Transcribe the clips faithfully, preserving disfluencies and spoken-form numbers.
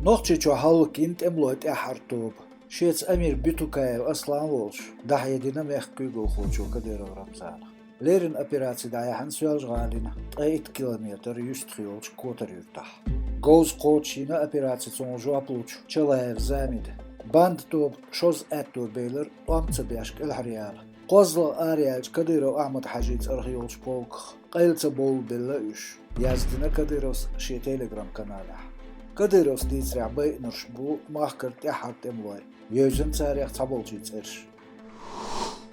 Нохчийчохь хьаллакйина тӀемалойн тӀаьххьара тоба. Шеца Амир Битукаев Аслан волуш дӀахьедина мехкан куьйгалхочо Кадыров Рамзана. Леррина операци дӀаяьхьна Соьлжа-ГӀалина, ткъе итт километр юьстах йолчу Котар-Юьртахь. Говза кхочушйина операци, цунна жоп лучу Чалаев Замида. Банда тоба шозза аьтто белира тӀом ца беш кӀелхьараяла. КхозлагӀа араяьллачу Кадыров Ахьмад-Хьаьжин цӀарах йолчу полках къайла ца бовлабелла уьш, яздина Кадыровс шен Telegram-каналехь. Кадыровс дийцарехь, байинарш бу махкара тӀаьххьара тӀемалой, евзина царех цхьаболчийн цӀераш.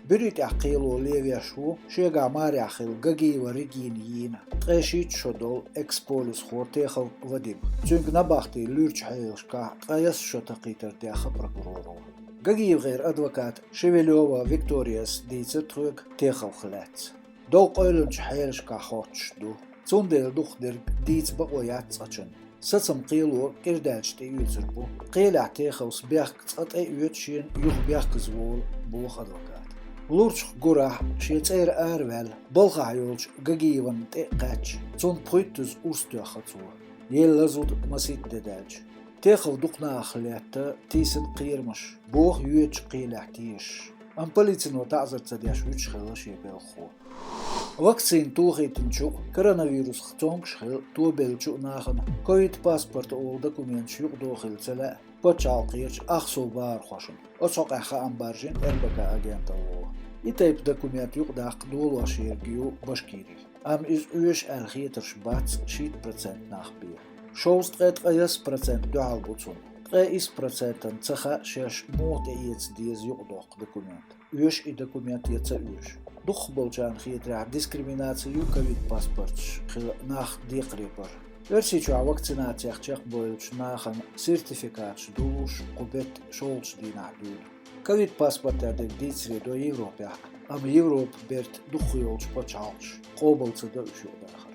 Буьрий тӀехь кхело левеш ву шегахь марехь хилла Гагиева Регина йийна, ткъе шийтта шо долу экс-полисхо Техов Вадим. Цуьнга набахти луьрачу хьелашкахь ткъайесна шо такхийтар даьхна прокуроро. ГагиевгӀеран адвоката Шевелева Викторияс дийцира тхоьга Теховх лаьцна. Дов къевлинчу хьелашкахь хоттуш ду. Цундела дукхахдерг дийца бакъо яц цкъачунна. Сацам кхело кӀирдаьлча тӀеоьцур бу. Кхелехь Теховс бехк цкъа тӀеоьцу шена, юха бехказа волу, боху адвоката. Лурчух гурахь, шен цӀера араваьлла, балхахь йолчу Гагиевна тӀе а кхаьчча, цунна пхуьйттаза урс тоьхна цо. Елла зуда масийтта де даьлча. Техов дукха нахах летта тийсина кхерамаш, боху йоьдучу кхелехь тешаш. Амма полицино таӀзар ца деш вуьтуш хилла шен белхахо. Вакцина тохийтинчу а, коронавирусах цомгуш хилла тобеллачу а нахана ковид-паспорт олу документаш юкъадохийла ца лаьа пачхьалкхерчу ахсо бахархошна. Оцу хьокъехь хаам баржийна РБК агенталло. И тайпа документ юкъадаккха долош ерг ю Башкири. Амма иза оьшу аьлла хетарш бац шийтта процент нах бен. Шовзткъе ткъайесна процент дуьхьал бу цунна. Ткъе исс процентана ца хаьа шаьш муха тӀеэца деза юкъадоккху документ, оьшу и документ я ца оьшу. Дукхахболчарна хетарехь, дискриминаци ю ковид-паспорташ хилла нах декхаре бар. Оьрсийчохь вакцинацех чекхбевллачу нахана сертификаташ дуллуш кху беттан шолгӀачу дийнахь дуьйна. Ковид-паспортехь дерг дийцаре до Европехь, амма Европан берта дукхах йолчу пачхьалкхаша къобал ца до уьш юкъадахар.